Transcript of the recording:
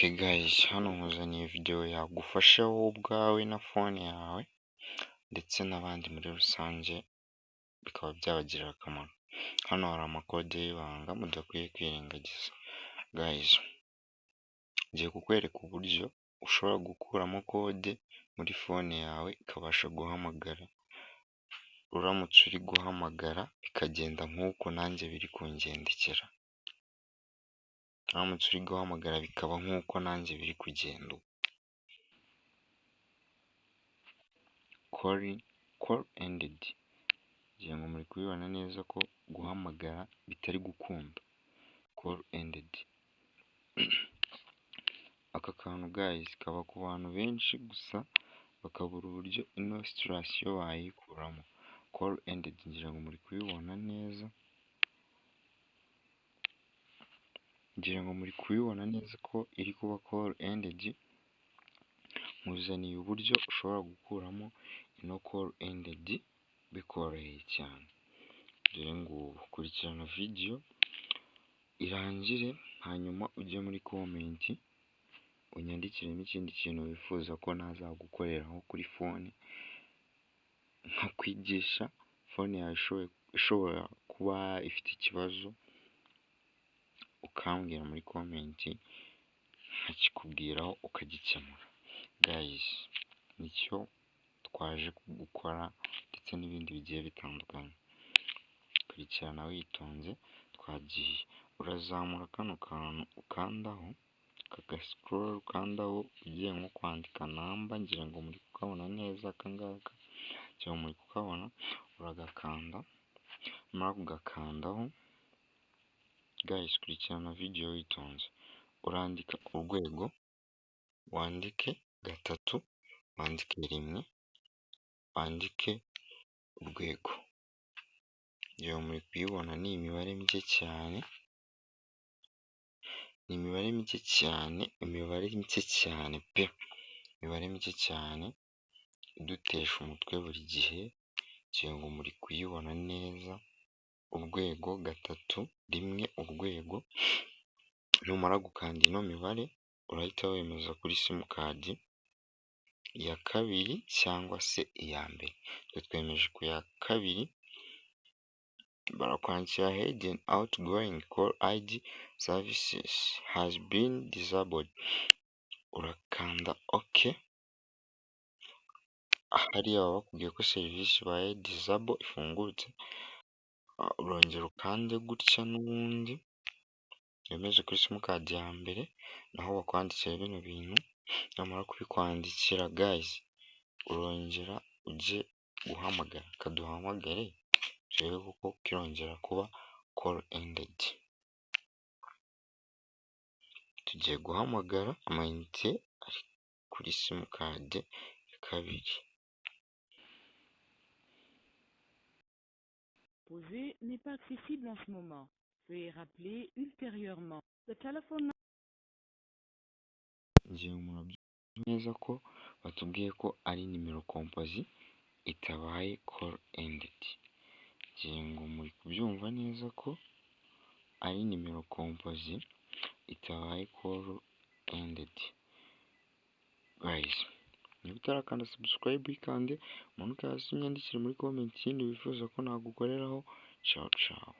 Okay guys, hano nkuzaniye video yagufasha wowe ubwawe na phone yawe ndetse n'abandi muri rusange, bikaba byabagirira akamaro. Hano hari amakode y'ibanga mudakwiye kwirengagiza. Guys, ngiye kukwereka uburyo ushobora gukuramo kode muri phone yawe ikabasha guhamagara, uramutse uri guhamagara bikagenda nk'uko nanjye biri kungendekera. Uramutse uri guhamagara bikaba nk'uko nanjye biri kugenda ubu. Call ended, ngira ngo muri kubibona neza ko guhamagara bitari gukunda. Call ended. Aka kantu guys kaba ku bantu benshi, gusa bakabura uburyo ino situation bayikuramo. Call ended, ngira ngo muri kubibona neza, ngira ngo muri kubibona neza ko iri kuba call ended. Nkuzaniye uburyo ushobora gukuramo ino call ended bikoroheye cyane. Dore ngubu, kurikirana video irangire, hanyuma ujye muri comment unyandikiremo ikindi kintu wifuza ko nazagukoreraho kuri phone, nkakwigisha phone yawe ishobora kuba ifite ikibazo, ukambwira muri comment nkakikubwiraho ukagikemura. Guys, nicyo twaje gukora ndetse n'ibindi bigiye bitandukanye. Kurikirana witonze, twagiye. Urazamura kano kantu ukandaho, aka ga scroll ukandaho ugiye nko kwandika namba, ngira ngo muri kukabona neza aka ngaka, ngira ngo muri kukabona, uragakanda, numara kugakandaho, guys, kurikirana video witonze, urandika urwego, wandike gatatu, wandike rimwe, wandike urwego. Ngira ngo muri kuyibona, ni imibare mike cyane, ni imibare mike cyane, imibare mike cyane pe, imibare mike cyane idutesha umutwe buri gihe, ngira ngo muri kuyibona neza, urwego, gatatu, rimwe, urwego. Numara gukanda ino mibare, urahita wemeza kuri simukadi ya kabiri cyangwa se iya mbere. Twe twemeje ku ya kabiri, barakwandikira "Hidden outgoing call ID services has been disabled", urakanda okay, hariya baba bakubwiye ko serivisi ibaye disable ifungutse, urongera ukande gutya n'ubundi wemeze kuri simukadi ya mbere, naho bakwandikira bino bintu. Namara kubikwandikira guys, urongera ujye guhamagara. Reka duhamagare turebe koko kirongera kuba call ended. Tugiye guhamagara, amayinite ari kuri simukadi ya kabiri. Composé n'est pas accessible en ce moment. Veuillez rappeler ultérieurement. The telephone Ngira ngo murabyumva neza ko batubwiye ko ari nimero composé itabaye call ended. Ngira ngo muri kubyumva neza ko ari nimero composé itabaye call ended. Guys, niba utarakanda subscribe uyikande, umanuke hasi unyandikire muri comment ikindi wifuza ko nagukoreraho. Ciao ciao.